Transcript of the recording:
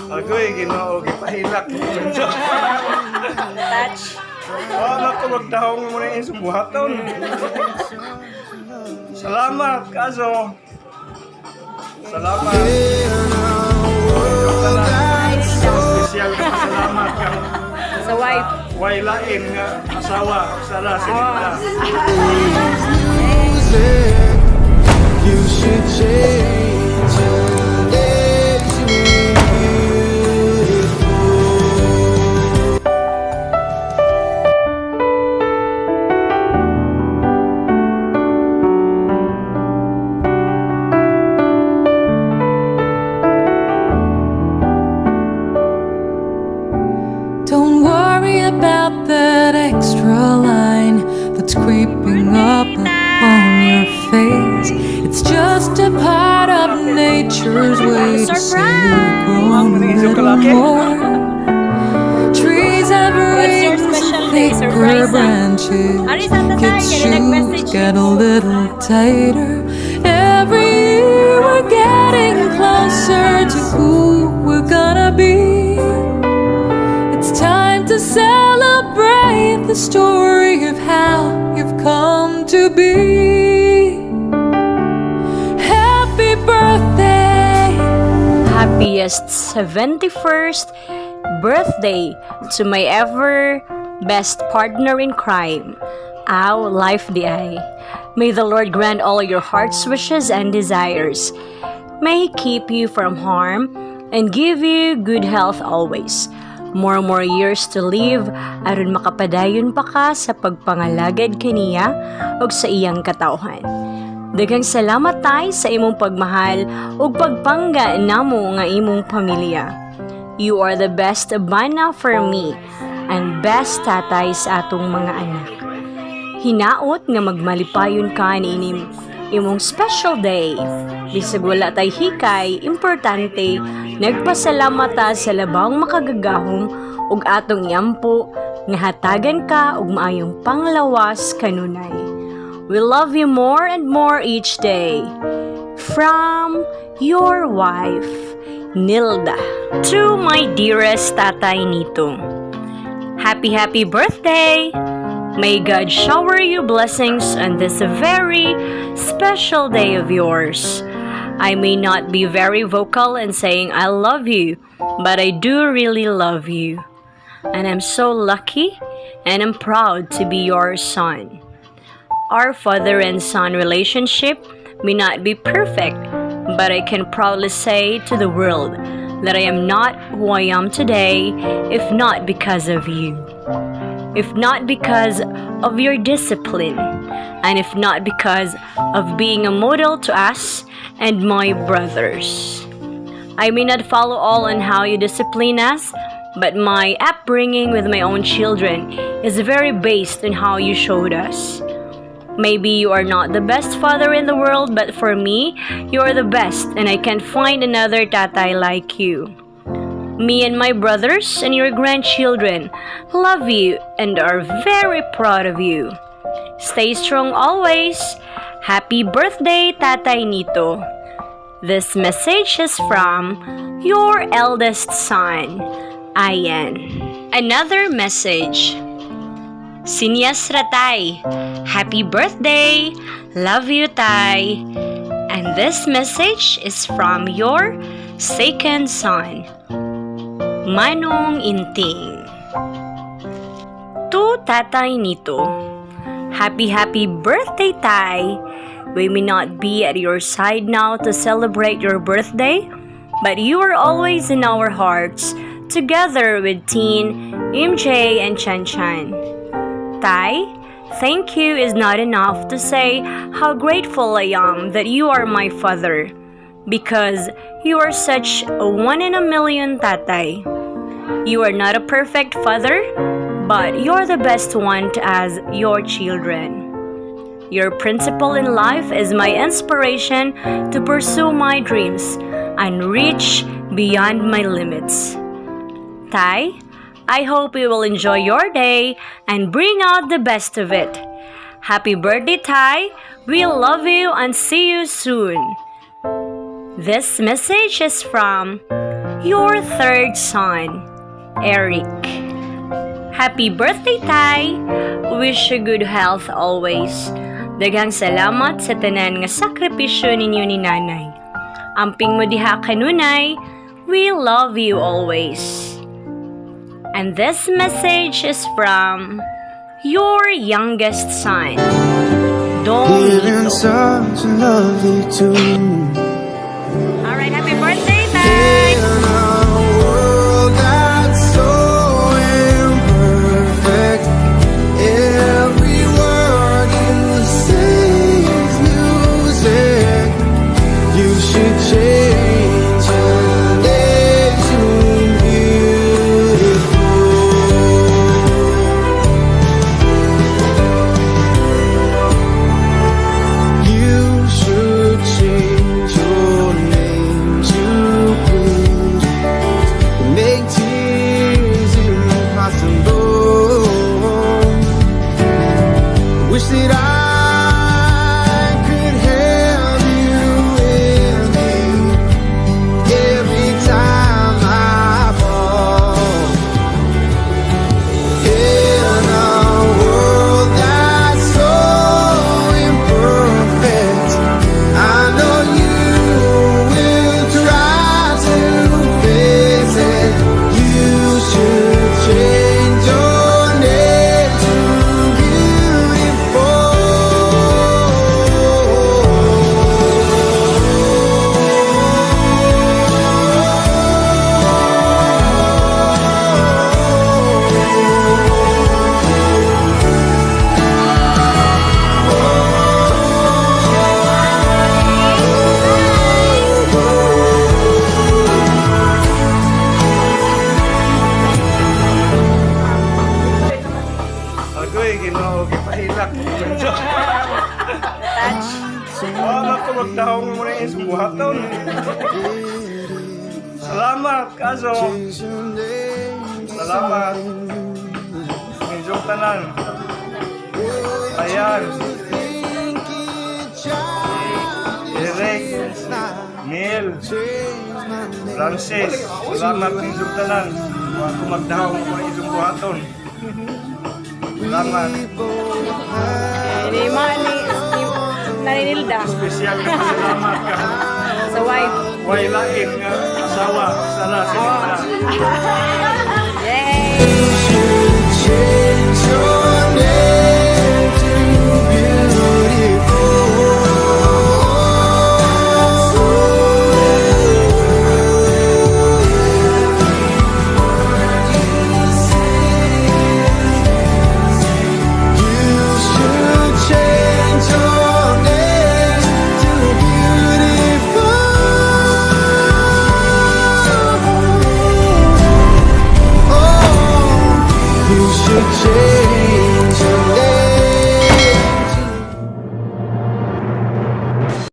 Agoy, Ginoo, gipahilak. Touch. Oh, naku, magdahong mo na yung buhaton. Salamat, kaso. Salamat. Special ka salamat kang Sa wife. Way lain nga asawa sara si Linda. Music. You should change and let you beautiful. Don't worry about that extra line that's creeping up upon your face. It's just a part of nature's way to say you've grown a little more. Trees have What's your rings and special day? thicker Surprise, ah. branches. Ari, Santa Tay, Kids' kaya shoes nag-message get a little tighter. Every year we're getting closer to who we're gonna be. It's time to celebrate the story of how you've come to be. Happy birthday! Happiest 71st birthday to my ever best partner in crime, Aw Life Di. May the Lord grant all your heart's wishes and desires. May He keep you from harm and give you good health always. More more years to live aron makapadayon pa ka sa pagpangalagad kaniya ug sa iyang katawhan. Daghang salamat, Tay, sa imong pagmahal ug pagpangga namo nga imong pamilya. You are the best bana for me and best tatay sa atong mga anak. Hinaot nga magmalipayon ka niining imong special day. Bisag wala tay hikay, importante nagpasalamat ta sa labang makagagahom ug atong iampo nga hatagan ka og maayong panglawas kanunay. We love you more and more each day. From your wife, Nilda. To my dearest Tatay Nito. Happy, happy birthday! May God shower you blessings on this very special day of yours. I may not be very vocal in saying I love you, but I do really love you. And I'm so lucky and I'm proud to be your son. Our father and son relationship may not be perfect, but I can proudly say to the world that I am not who I am today if not because of you. If not because of your discipline, and if not because of being a model to us and my brothers. I may not follow all on how you discipline us, but my upbringing with my own children is very based on how you showed us. Maybe you are not the best father in the world, but for me, you are the best, and I can't find another tatay like you. Me and my brothers and your grandchildren love you and are very proud of you. Stay strong always. Happy birthday, Tatay Nito. This message is from your eldest son, Ayan. Another message. Sinyas ra, Tay. Happy birthday! Love you, Tay. And this message is from your second son, Manong Inting. To Tatay Nito. Happy, happy birthday, Tay! We may not be at your side now to celebrate your birthday, but you are always in our hearts, together with Teen, MJ, and Chan Chan. Tay, thank you is not enough to say how grateful I am that you are my father, because you are such a one in a million tatay. You are not a perfect father, but you're the best one to as your children. Your principle in life is my inspiration to pursue my dreams and reach beyond my limits. Tay, I hope you will enjoy your day and bring out the best of it. Happy birthday, Tay! We love you and see you soon. This message is from your your third son, Eric. Happy birthday, Tay! Wish you good health always. Daghang salamat sa tanan nga sakripisyo ninyo ni Nanay. Amping mo diha kanunay, we love you always. And this message is from your youngest son, Hearing Dongito. Such a lovely tune. Alright, happy birthday, Tay! In a world that's so imperfect, every word you say is music. You should change your name to beautiful. You should change your name to please. Make tears impossible. Wish that I could have you with me every time I fall. In a world that's so imperfect, I know you will try to fix it. You should change your name to beautiful. Agoy, Ginoo, gipahilak. Wala ko magdahong mo na yung buhaton. Salamat, kaso. Change your name to Salamat. Inyong tanan. Ayan. Thinking child Eric, Neil, change my name. Francis, salamat inyong tanan. Wa ko magdahong mo na inyong buhaton. Salamat. Ni ma ni Nanay Nilda. Espesyal nga salamat ka. Sa wife. Way lain nga asawa, Sara, si Linda. Yay! Change your name to beautiful. You should change your name to beautiful. Oh, you should change.